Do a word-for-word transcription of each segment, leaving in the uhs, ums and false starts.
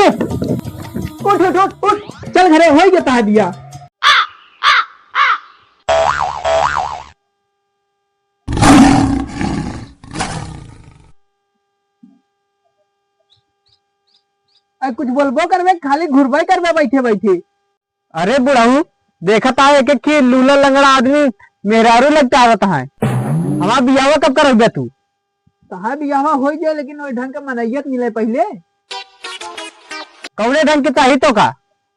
उठ, उठ, उठ, उठ। चल घरे, होइ गया तोहार बियाह। अरे कुछ बोलबो करबे, खाली घुरबे करबे बैठे बैठे। अरे बुढ़ऊ, देखत आए एक एक लूला लंगड़ा आदमी मेहरारू लटकावत है। हमार बियाहवा कब करबे तू? तहार बियाहवा होइ जाए, लेकिन ओइ ढंग के मनइयत मिले पहिले। कौने ढंग के चाही तोका?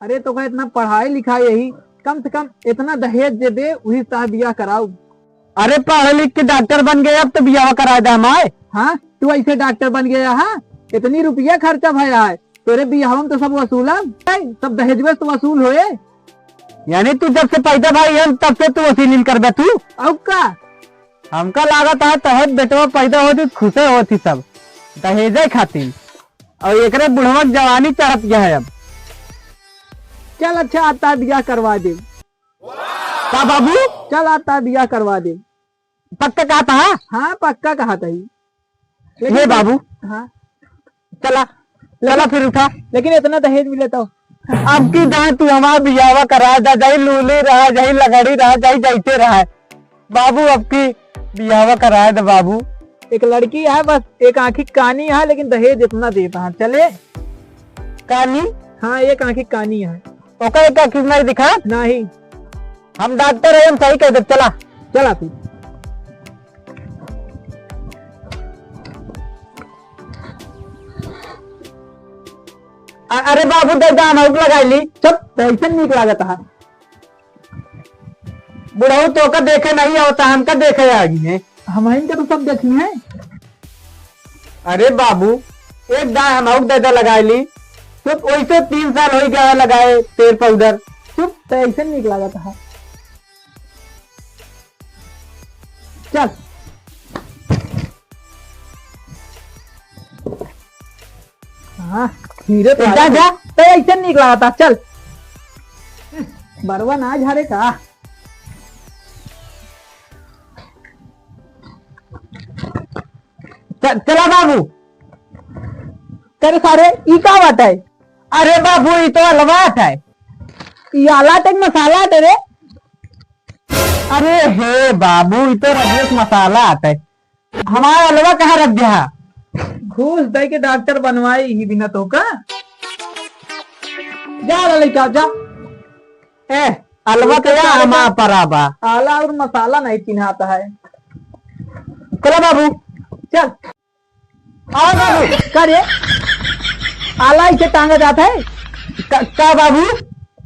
अरे तोका इतना पढ़ाई लिखाई यही, कम से कम इतना दहेज दे दे, वही से तहार बियाह कराऊ। अरे पढ़ लिख के डॉक्टर बन गए, अब तो बियाह करा दे हमार। हाँ, तू ऐसे डॉक्टर बन गया, हाँ? इतनी रुपया खर्चा भया है, तोरे बियाह में तो सब वसूलब, सब दहेजवे से वसूल होए। यानी तू जब से पैदा भई है, तब से तू वसूली करबे तू? अउ का? हमका लागत है तोहर बेटवा पैदा होती खुशे होती सब दहेजे खातिर, और एकरे बुढ़वा के जवानी चढ़त गया है अब। चल अच्छा, आज तोहार बियाह करवा दे। का बाबू? चल आज तोहार बियाह करवा दे। पक्का कहत हा? हाँ, पक्का कहत ही। लेकिन ये बाबू। हाँ। चला, चला फिर उठा। लेकिन इतना दहेज मिले तो। अब की दाएं तू हमार बियाहवा करा दा, जाई लूली रहा, जाई लगड़ी रहा, जाई जाइते रहा। बाबू, अब की बियाहवा कराए दे बाबू। एक लड़की है बस, एक आँखी कानी है, लेकिन दहेज इतना देता है। चले? कानी? हाँ, एक आँखी कानी है। ओका एक आँखी नहीं दिखा? नहीं। हम डॉक्टर है, हम सही कह दे। चला। चला तू। अ-, अरे बाबू, दे दाम, हम लगाई ली। चुप, तो ऐसे नीक लागत है। बुढ़ऊ तोका देखे नहीं आवता, हमका देखे आ गई है। हम इनका तो सब देखी है। अरे बाबू, एक दाएं हम आउक दे दे लगाई ली, तो वैसे तीन साल हो गया है लगाए तेल पाउडर। चुप, तो ऐसे नीक लागत है। चल। हाँ, हीरे तो जा, आया। जा। तो ऐसे नीक लागत है, चल। बरवा ना झारे का। च-, चला बाबू। करे सारे, ई का बात है? अरे बाबू, ई तो अलवा है। ई आला टेक मसाला है रे। अरे हे बाबू, ई तो रजेश मसाला है। हमारा अलवा कहाँ रख दिया? घूस दे के डॉक्टर बनवाई ही बिना तो का। जा रे लइका, जा। ए, अलवा तो या हमार परा बा। आला और मसाला नहीं चिन्हाता है। चला बाबू, चल। आओ बाबू। का रे? आला इसे टांगा जाता है? का, का बाबू?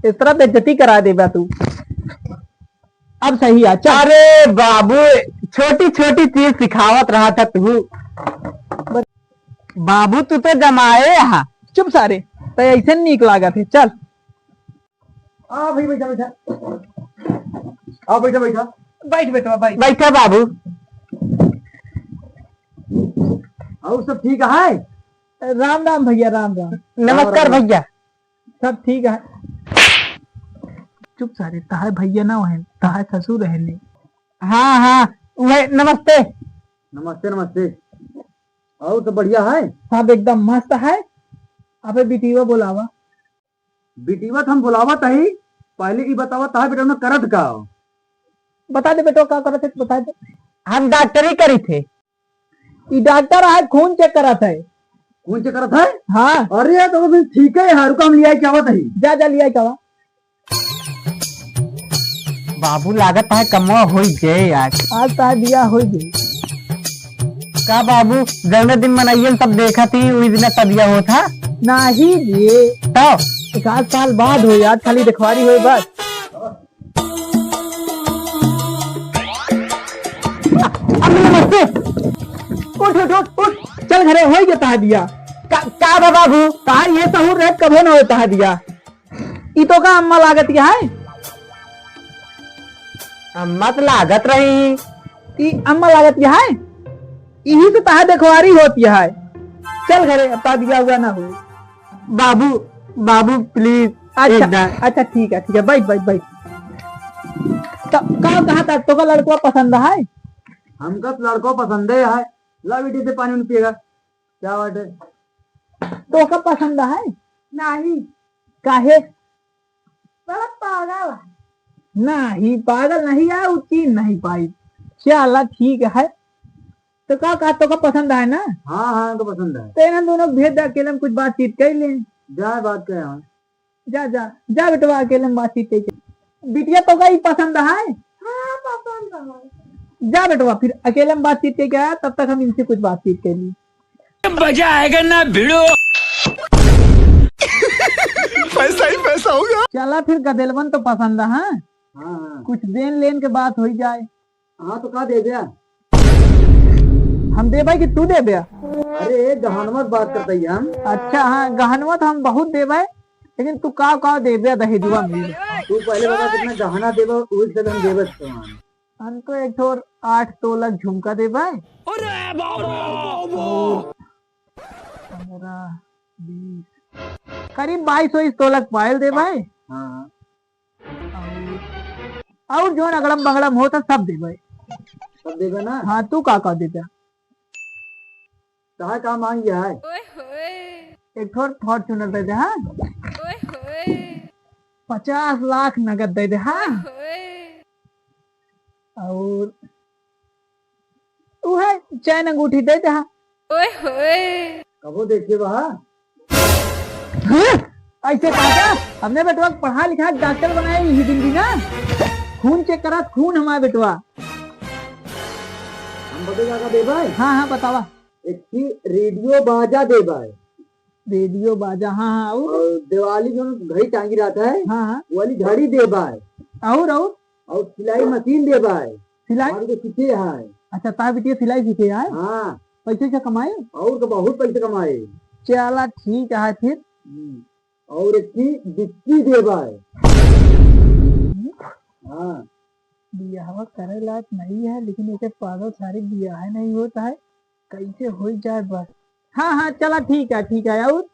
इस तरह बेइज्जती करा देबा तू। अब सही है, चल। अरे बाबू, छोटी छोटी चीज सिखावत रहा था तू। बाबू, तू तो जमाए हा। चुप सारे, तो ऐसे नीक लागत है, चल। आ भाई, बैठा, बैठा। आ, बैठा, बैठा। बैठ बेटवा, बैठ। बैठा बाबू। और सब ठीक है? राम राम भैया, राम राम। नमस्कार राम राम। भैया। सब ठीक है। चुप सारे, तहार भैया ना है, तहार ससुर है ने। हाँ, हाँ, वह नमस्ते। नमस्ते, नमस्ते। और सब बढ़िया है? सब एकदम मस्त है। अबे बिटिया बोलावा। बिटिया तो हम बोलावत हई, पहले ई बतावा, तहार बेटा ने करत का हो? बता दे बेटा, का करत है, बता दे। हम डॉक्टरी करी थे। ई डॉक्टर है, खून चेक करत है। खून चेक करत है? हाँ। अरे, तो फिर ठीक है यार, रुका, हम लिया के आवत हई। जा, जा, लिया के आवा। बाबू, लागत है कमवा होई गए आज। आज तहार बियाह होई गई। का बाबू, जौने दिन मनइयन सब देखत ही, उही दिन सदिया होत हा? नाही जी। तो? एक आध साल बाद होई, आज खाली देखवारी होई बस। अम्मी नमस्ते। उठ, उठ, उठ, उठ। चल घरे, होई गया तहार बियाह। का, का बा बाबू? तहार ये सहूर रहे, कबो ना होई तहार बियाह। ई तो का अम्मा लागत है? अम्मा तो लागत रही। ई अम्मा लागत है? इही से तहार देखवारी होती है। चल घरे, अब तहार बियाह हुआ ना हो। बाबू, बाबू, please, अच्छा, एक दाएं। अच्छा, ठीक है, ठीक है, बैठ, बैठ, बैठ। तो का कहा था, तोका लड़कवा पसंद है? हमका तो लड़कवा पसंद है। ला बेटी, दे पानी उन पिएगा। क्या बात है? तोका पसंद है? नहीं। काहे? बड़ा पागल है। नहीं, पागल नहीं है, वो चीन नहीं पाई। चला ठीक है। तो का, का तो का पसंद आए ना? हाँ, हाँ, तो पसंद है। तो इन्हन दोनों भेज दे, अकेले में कुछ बातचीत कर लें। जा, बात कर, हाँ। जा, जा, जा बेटवा, अकेले में बातचीत कर। बिटिया तो का ही पसंद है? हाँ, पसंद है। जा बेटवा, फिर अकेले में बातचीत करके आया, तब तक हम इनसे कुछ बातचीत कर ली। मजा आएगा ना भिड़ो। पैसा ही पैसा होगा। चला फिर, गदेलवन तो पसंद है, हाँ? हाँ, हाँ। कुछ देन लेन के बात हो जाए। हाँ, तो का देब्या? हम देबे कि तू देब्या? अरे, गहनवा के बात करते ही हम। अच्छा, हाँ, गहनवा तो हम बहुत देबे, लेकिन तू का का देब्या दहेजुआ में? तू पहले बता, कितना गहना देबे, वही से हम देबे तो हम। हम तो एक ठोर आठ तोला झुमका देबे। अरे बाबा! पन्द्रह, बीस, करीब बाईस उईस तोला के पायल देबे। हाँ, हाँ। और, और जौन अगड़म बगड़म होता, सब देबे। सब देबे ना? हाँ, तू का का देब्या? कहाँ का मांग है? ओए होए। एक ठोर Fortuner दे दे, हाँ? ओए होए। पचास लाख नगद दे दे, हाँ? ओए होए। और उहे चैन अंगूठी दे दे, हाँ? ओए होए। कबो देखे बा? हाँ? ऐसे काका, हमने बेटवा के पढ़ा लिखा के डॉक्टर बनाए ही दिन की ना। खून चेक करा, खून हमारा बेटवा। हम बदे का, का देबे? हाँ, हाँ, बतावा। एक ठे रेडियो बाजा देबे। रेडियो बाजा, हाँ, हाँ, और? और दिवाली जो घड़ी टांगी रहता है, हाँ, हाँ। वो वाली घड़ी देबे। और, और? और सिलाई मशीन देबे। सिलाई? हमारे को सीखे है। अच्छा, तार बिटिया सिलाई सीखे है? हाँ। पैसे से कमाए? और तो बहुत पैसे कमाए। चला ठीक है फिर। हम्म। और एक ठे डिक्की देबे। हाँ। बियाहवा करे लायक नहीं है, लेकिन एके पागल सारे बियाह नहीं होता है, कैसे हो जाए बस। हाँ, हाँ, चला ठीक है, ठीक है। और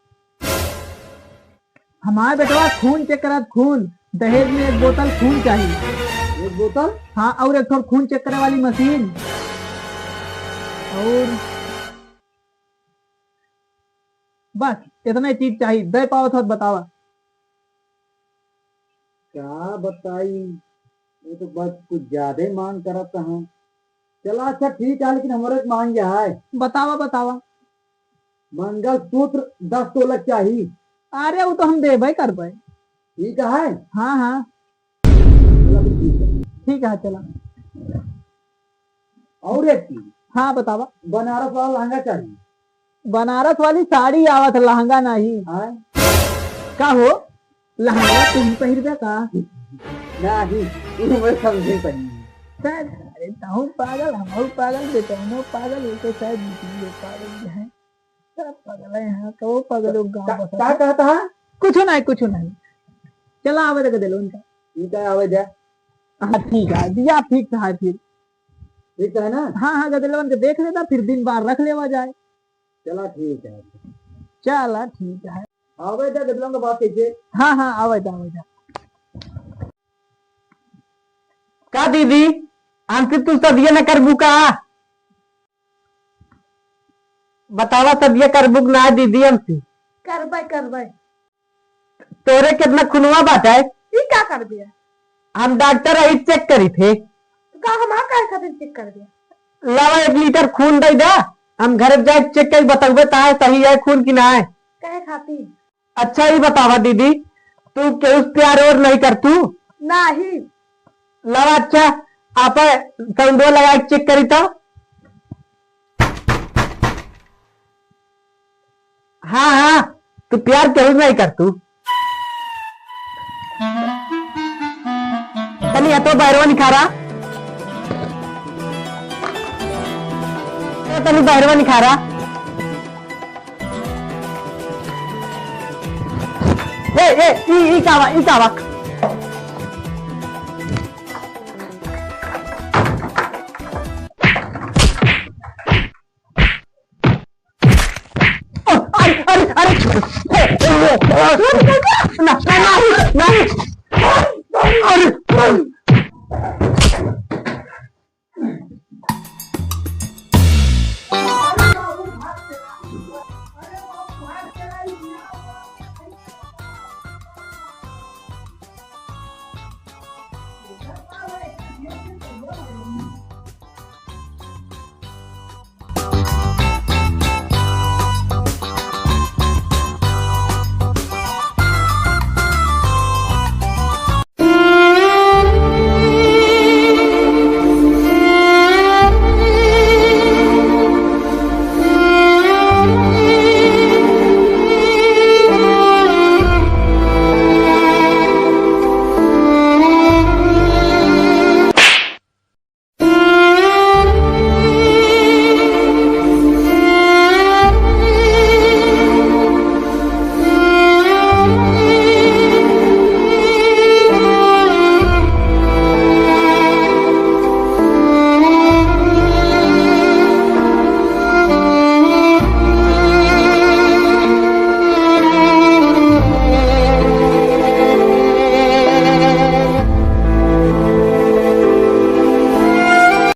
हमारे बेटवा खून चेक करा, खून, दहेज में एक बोतल खून चाहिए। एक बोतल? हाँ, और एक ठो खून चेक करे वाली मशीन। और बस, इतना ही चीज चाहिए। दे पावत हो तो बतावा। का बताई, ये तो बस कुछ ज्यादा ही मांग करत हैं। चला अच्छा ठीक है, लेकिन हमरे एक मांग है। बतावा, बतावा। मंगलसूत्र दस तोला चाहिए। अरे, वो तो हम देबे करबे। ठीक है? हाँ, हाँ। चला फिर ठीक है। ठीक है, चला। और एक चीज। हाँ, बतावा। बनारस वाला लहंगा चाहिए। बनारस वाली साड़ी आवत, लहंगा नहीं। हाँ? का हो, लहंगा तुम पहिरबे का? नहीं, तू मैं समझे पहिर। सर, अरे, तहूँ पागल, हमहू पागल, बेटौनो पागल, ये तो शायद निकली है, पागल जो है। सब पागल है यहाँ, तो वो पागल लोग गाँव का, बसा का है। कहता है? कुछ नहीं, कुछ नहीं। चला, आवे दे गदेलवन का। ठीक है, आवे जा। हाँ, ठीक है, दिया ठीक है फिर। ठीक है ना? हाँ, हाँ, गदेलवन के देख लेता, फिर दिन बार रख लेवा जाए। चला, ठीक है। चला, ठीक है। आवे जा, गदेलवन का बात कैसे? हाँ, हाँ, आवे जा, आवे जा। का दीदी, हमसे तू सदिया न करबू का? बतावा, सदिया करबू कि ना दीदी हमसे? करबै, करबै। तोरे कितना खुनवा बाटे? ई का करबे? हम डॉक्टर रही, चेक करी थे। तो का हमार काहे खातिर चेक करबे? लावा, एक लीटर खून दे दे, हम घर जाए चेक करी, बतौबे ताहे सही है खून कि ना है। काहे खातिर? अच्छा, ई बतावा दीदी, तू केहू से प्यार और नहीं कर तू? नहीं। लावा, अच्छा, आप साउंडो लगा के चेक करी तो। हाँ, हाँ, तू प्यार केहू नहीं कर तू। तनी हतो बहरवा निखारा। ए, तनी बहरवा निखारा। ए, ए, ई, ई का बा, ई का बा? अरे, अरे, अरे, ए, ए, ए, ना, ना, ना, ना, अरे,